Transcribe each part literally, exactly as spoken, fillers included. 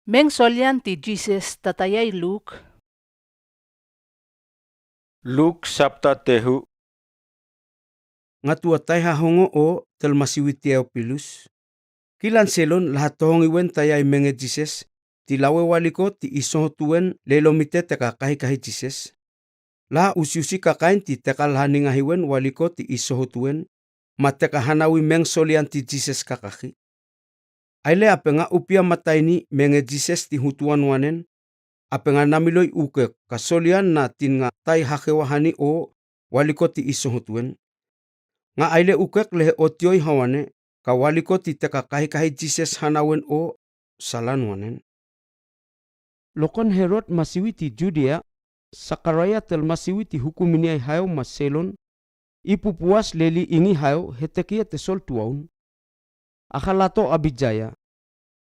Meng solian ti Jises tatayai Luk. Luk sapta tehu. Nga tua tai hahongo o tel masiwi Tiopilus. Kilan selon laha tohongi wen tayai menge Jises, ti lawe waliko ti i sohotu wen lelomite teka kahikahi Jises. Laha usiusi kakain ti teka laha ningahi wen waliko ti i sohotu wen, ma teka hanawi meng solian ti Jises kakaki. Aile ape nga upia mataini menge Jises ti hutuan wanen, ape nga namiloi ukek ka solian na tin nga tai hahewa hani o waliko ti i sohotu wen. Nga aile ukek lehe otioi hawane, ka waliko ti teka kahikahi Jises hanawen o salan wanen. Lokon Herod masiwi ti Judia, Sakaraya tel masiwi ti hukumini ai hayo ma selon, i pupuas leli ingi hayo hetekie tesol tuwaun. Aha lato Abijaya.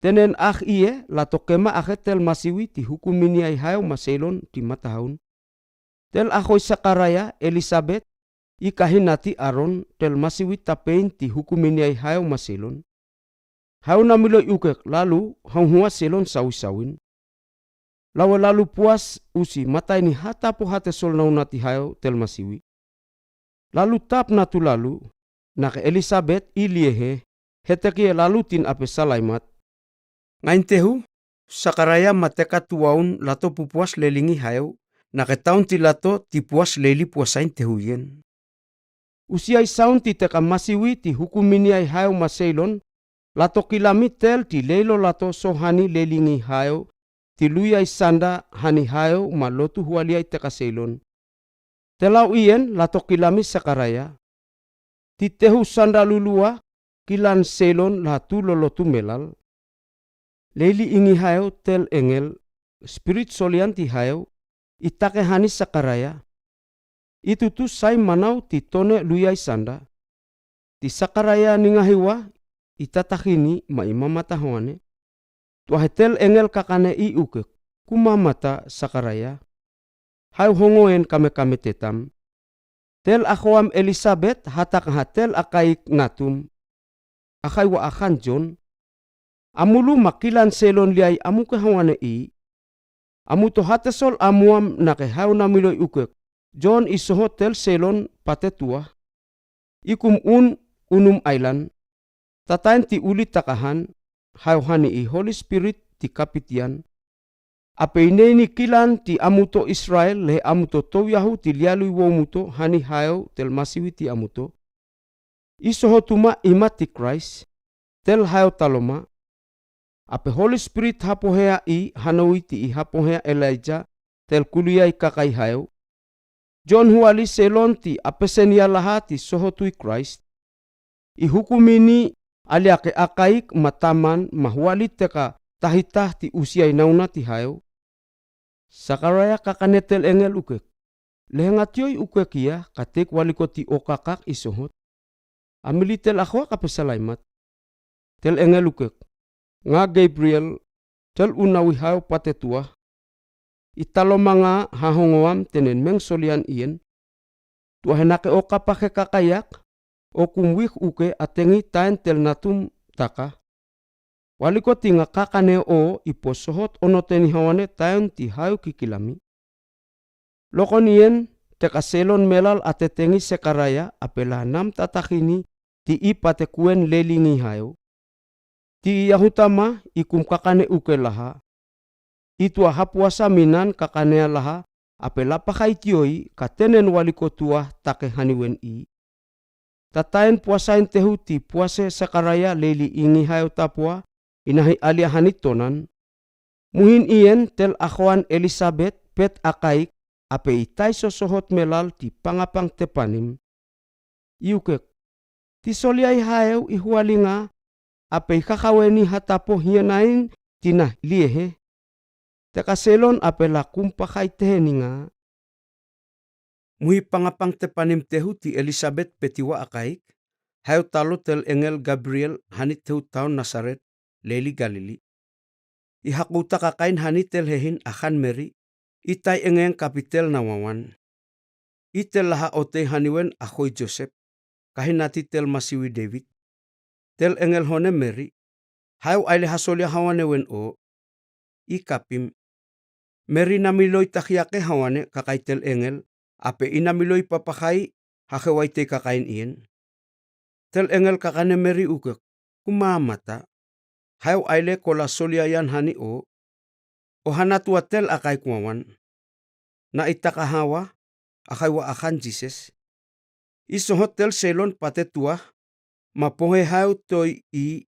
Tenen ah ie lato kema ahe tel masiwi ti hukumini ai hayo ma selon ti matahaun. Tel ahoi Sakaraya Elisabet, i kahinati Aron tel masiwi tapein ti hukumini ai hayo ma selon. Hayo namiloi ukek lalu haunhua selon sawisawin. Lawe lalu puas usi mataini hatapo hatesol nauna ti hayo tel masiwi. Lalu tap natu lalu, nake Elisabet i liehe, hetekie lalu tin ape salaimat. Nga intehu, Sakaraya ma teka tuwaun lato pupuas leli ingi hayo, nake taun ti lato ti puas leli puasa intehu ien. Usi ai saun ti teka masiwi ti hukumini ai hayo ma selon, lato kilami tel ti leilo lato so hani leli ingi hayo, ti lui ai sanda hani hayo ma lotu huwali ai teka selon. Tel aw ien lato kilami Sakaraya. Ti tehu sanda lulua, kilan selon laha tu lolotu melal. Leli ingi hayo tel engel, spirit solian ti hayo, i take hani Sakaraya. I tutu sai manaw ti tone lui ai sanda. Ti Sakaraya ningahi wa, i tatahini ma i mamata hawane. Tua he tel engel kakane i ukek, ku mamata Sakaraya. Hayo hongo en kamekame tetam. Tel ahoam Elisabet hataka ha tel akaik natum. Ahai wa ahan Jon. Amu lu ma kilan selon liai amuke hawane i. Amuto hatesol amuam nake hayo namiloi ukek. Jon i sohot tel selon pate tua. I kum un unum ailan. Tataen ti uli takahan, hayo hani i Holi Spirit ti kapit ian. Ape i neini kilan ti amuto Israel lehe amuto tow yahu ti lialu i womuto hani hayo tel masiwi ti amuto. I sohotuma i ma ti Kraist, tel hayo taloma. Ape Holi Spirit hapohea i hanowi ti i hapohea Elaija, tel kuliai kakai hayo. Jon huwali selon ti apesen ia laha ti sohotui Kraist. I hukumini aliake akaik ma taman ma huwali teka tahitah ti usi ai nauna ti hayo. Sakaraya kakane tel engel ukek. Lehe nga tioi ukek ia ka teik waliko ti okakak i sohot. Amili tel ahoak ape salaimat. Tel engel ukek. Nga Gebriel, tel unawi hayo pate tua. I taloma nga hahongoam tenen meng solian ien. Tua he nake okapa he kakaiak, o kum wih uke atengi taen tel natum taka. Waliko ti nga kakane o i po sohot onoteni hawane taen ti hayo kikilami. Lokon ien, teka selon melal atetengi Sakaraya ape laha nam tatahini ti i pate kuen leli ingi hayo. Ti i yahu tama i kum kakane uke laha. I tua hapuasa minan kakanea laha ape lapaha i tioi ka tenen waliko tua take hani wen i. Tataen puasa intehu ti puase Sakaraya leli ingi hayo tapoa, inahi alia hani tonan. Muhin ien tel ahoan Elisabet pet akaik ape i tai sosohot melal ti pangapang tepanim. I ukek. Ti soliai hayo i huwali nga ape i hahaweni hatapo hienain ti na liehe. Teka selon ape la kumpahai teheni nga. Muhi pangapang tepanim tehu ti Elisabet petiwa akaik, hayo talo tel engel Gabriel hani tehu taon Nasaret, leli Galili. I hakuta kakain hani tel hehin ahan Meri, i tai engeng kapitel na wawan. I tel laha otei hani wen ahoi Josep, kahinati tel masiwi Dewit. Tel engel hone Meri, hayo aile hasolia hawane wen o. i kapim. Meri namiloy tahiake hawane kakay tel engel, ape i namiloy papahayi hahewaite i kakain iyen. Tel engel kakane Meri ukek, ku maamata. Hayo aile kola soliya iyan hani o. O hanatua tel akaik wawan. Na i takahawa, ahaiwa ahan Jises. I sohot tel seilon patetua, ma pohe hayo toi i,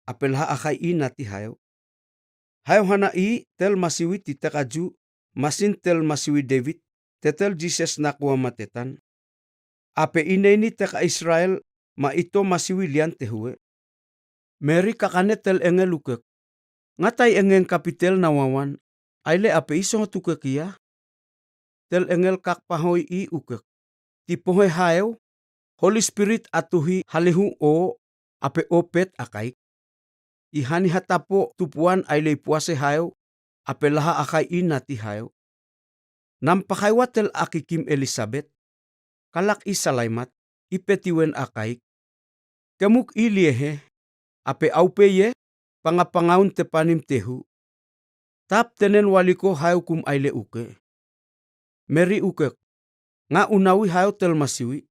ape laha ahai i nati hayo. Hayo hana i tel masiwi ti teka Ju, masin tel masiwi Dewid, tetel Jises nakowa matetan. Ape i neini teka Israel, ma ito masiwi liyan tehuwe. Meri kakane tel engel ukek. Nga tai engen kapitel na wawan, aile ape i sohot ukek iya. Tel engel kak pahoy i ukek. Ti pohe hayo, Holi Spirit atuhi halihu o, ape o pet akaik. I hani hatapo tupuan aile i puase hayo, ape laha ahai i nati hayo. Nampahaiwa tel akikim Elisabet, kalak i salaimat, i petiwen akaik. Kemuk i liehe, ape aupeiye, pangapangaun tepanim tehu. Tap tenen waliko hayo kum aile uke. Meri ukek, nga unawi hayo tel masiwi.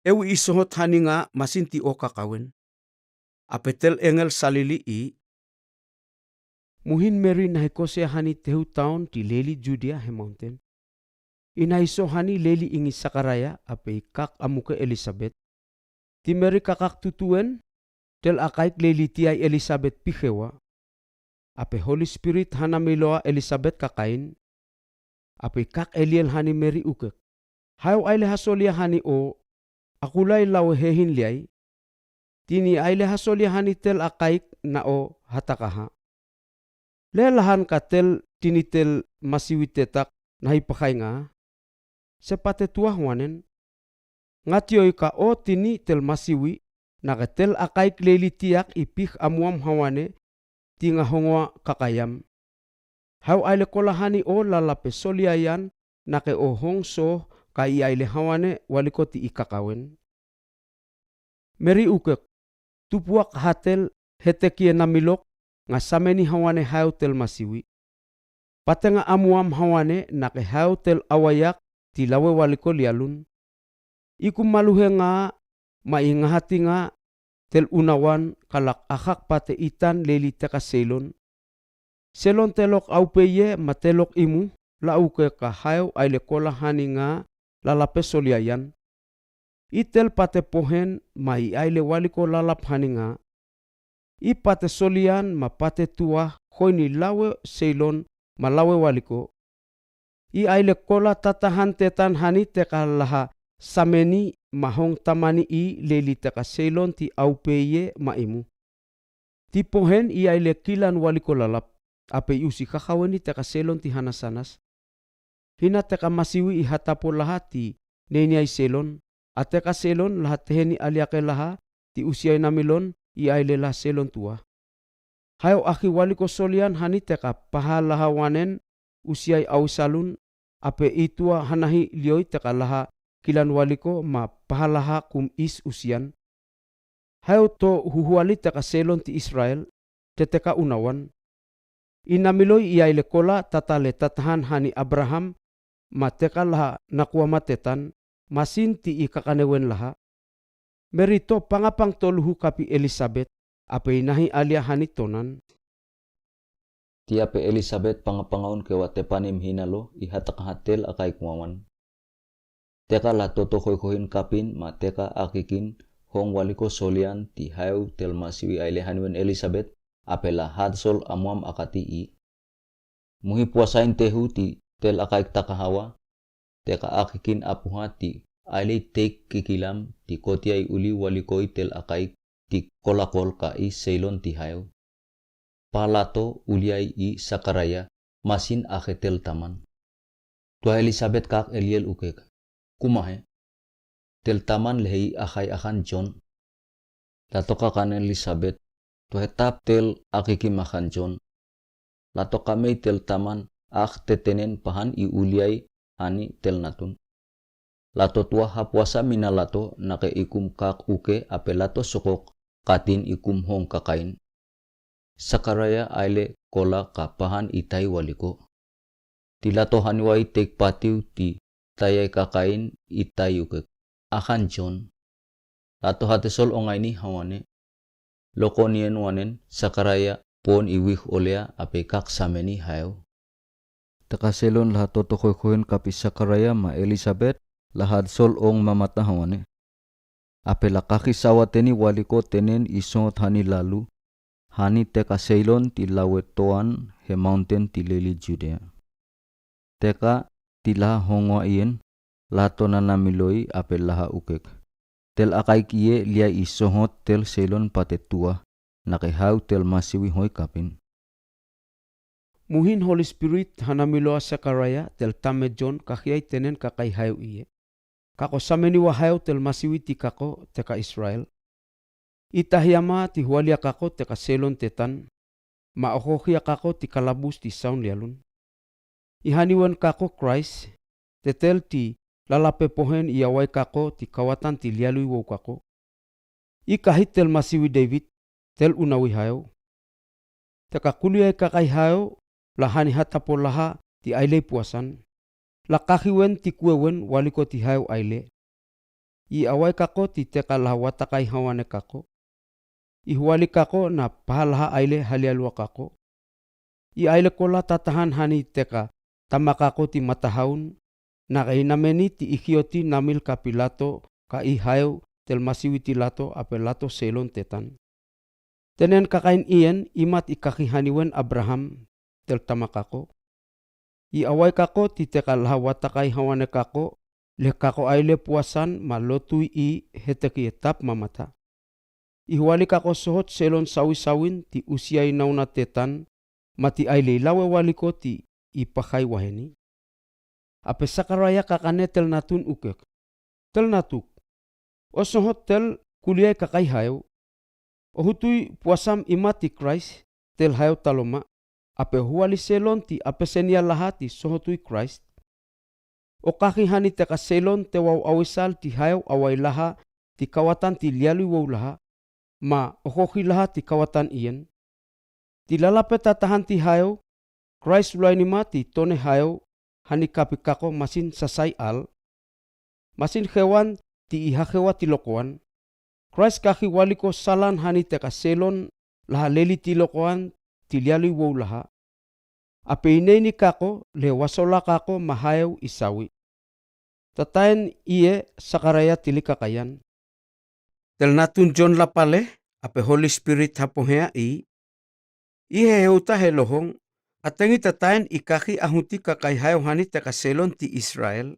Ewi i sohot hani nga masin ti o kakawen. Ape tel engel salili i. Muhin Meri nahi koseya hani tehu taon ti leli Judia he maunten. I nahi so hani leli ingi Sakaraya ape i kak amuke Elisabet. Ti Meri kakak tutuwen, tel akaik leli tiya i Elisabet pihewa. Ape Holi Spirit hana milowa Elisabet kakain. Ape i kak eliel hani Meri ukek. Hayo aile hasoliya hani o, akula i lawe hehin liai. Tini aile hasoliya hani tel akaik na o hatakaha. Le lahan ka tel tini tel masiwi tetak nahi pahai nga. Se patetua wanen. Nga tiyo i ka o tini tel masiwi, nake tel akaik leli tiyak i pih amuam hawane, ti nga hongowa kakayam. Hayo aile kola hani o lala pe soliya iyan, nake o hong so ka i aile hawane waliko ti i kakawen. Meri ukek, tupuak hatel hetekiye namilok, nga sameni hawane hayo tel masiwi. Pate nga amuam hawane nake hayo tel awayak ti lawe waliko lialun. Iku maluhe nga ma i ngahati nga tel unawan kalak ahak pate itan leli teka seilon. Seilon telok aupeiye ma telok imu, la uke ka hayo aile kola hani nga lala pe soliya iyan. I tel pate pohen ma i aile waliko lalap hani nga. I pate soliyan ma pate tua hoyni lawe seilon ma lawe waliko. I aile kola tatahan tetan hani teka laha sameni ma hong tamani i leli teka seilon ti aupeiye ma imu. Ti pohen i aile kilan waliko lalap, ape i usi hahaweni teka seilon ti hanasanas. Hina teka masiwi i hatapo laha ti neiniyai seilon, a teka seilon laha teheni aliyake laha ti usiyai namilon i aile laha seilon tua. Hayo ahi waliko soliyan hani teka paha laha wanen usiyai awisalun, ape i tua hanahi lioi teka laha kilan waliko ma paha laha kum is usiyan. Hayo to huhuwali teka seilon ti Israel, te teka unawan. I namiloi i aile kola tata le tatahan hani Abraham, ma teka laha nakuwa matetan, masin ti i kakanewen laha. Meri to pangapang to luhu kapi Elisabet, ape i nahi aliya hani tonan. Ti ape Elisabet pangapangaun kewa tepanim hina lo i hatakaha tel akaik wawan. Teka laha toto hoyhohin kapin ma teka akikin hong waliko soliyan ti hayo tel masiwi aile haniwen Elisabet, ape laha hadsol amuam akati i. Muhi puasain tehu ti tel akaik takahawa, teka akikin apuha ti aile i teik kikilam ti kotiya i uli walikoi tel akaik ti kolakol ka i seilon ti hayo. Palato uliyai i Sakaraya, masin ahe tel taman. Tua Elisabet kak eliel ukek. Kumahe. Tel taman lehe i ahai ahan Jon. Lato kakanen Elisabet. Tuhe tap tel akikim ahan Jon. Lato kamei tel taman ah tetenen pahan i uliyai hani tel natun. Lato tua hapuasa mina lato nake ikum kak uke ape lato sokok katin ikum hong kakain. Sakaraya aile kola ka pahan i tai waliko. Ti lato haniwa i tekpatiw ti tayai kakain i tai ukek. Ahan John. Lato hatesol ongaini hawane. Lokon iyen wanen Sakaraya pon i wih olea ape kak sameni hayo. Teka selon laha toto hoihoin kapi Sakaraya ma Elisabet laha hatesol ong mamata hawane. Ape la kaki sawateni waliko tenen i sohot hani lalu, hani teka selon ti lawe toan he maunten ti leli Judea. Teka ti laha hongoa iyen, lato nanamiloi ape laha ukek. Tel akaik iye liai i sohot tel selon pate tua, nake haw tel masiwi hoi kapin. Muhin Holi Spirit hanamiloa Sakaraya tel tame John kahiai tenen kakai hayo iye. Kako sameniwa hayo tel masiwi ti kako teka Israel. I tahiama ti huwalia kako teka selon tetan, ma ohohia kako ti kalabus ti saun lialun. I haniwen kako Kraist, tetel ti lalape pohen i awai kako ti kawatan ti lialui wou kako. I kahit tel masiwi David, tel unawi hayo. Teka kuliai kakai hayo, la hani hatapo laha ti ailei puasan. La kahiwen ti kuewen waliko ti hayo aile. I awai kako ti teka laha watakai hawane kako. I huwali kako na paha laha aile halialua kako. I aile kola tatahan hani teka tama kako ti matahaun, nake i nameni ti i hioti namil kapi lato ka i hayo tel masiwi ti lato ape lato selon tetan. Tenen kakain iyen i mat i kaki haniwen Abraham tel tama kako. I awai kako ti teka laha watakai hawane kako, le kako aile puasan ma lotui i heteki etap mamata. I huwali kako sohot selon sawisawin ti usiai naona tetan, ma ti aile i lawe waliko ti i pakai waheni. Ape Sakaraya kakane tel natun ukek. Tel natuk. O sohot tel kuliai kakai hayo. O hutui puasam i mat i Kraist, tel hayo taloma, ape huwali selon ti apesenia laha ti sohotui Kraist. O kaki hani teka selon tewaw awisal ti hayo awai laha ti kawatan ti lialui wou laha, ma ohohi laha ti kawatan iyen. Ti lalape tatahan ti hayo, Kraist ulaini ma ti tone hayo, hani kapi kako masin sasai al. Masin hewan ti i hahewa ti lokowan. Kraist kaki waliko salan hani teka selon laha leli ti lokowan ti lialui wou laha. Ape ineini kako le wasola kako ma hayo i sawi. Tataen iye Sakaraya tili kakayan. Tel natun John lapale, ape Holi Spirit hapohea i. I heheuta he lohong, atengi tataen i kaki ahuti kakai hayo hani teka selon ti Israel,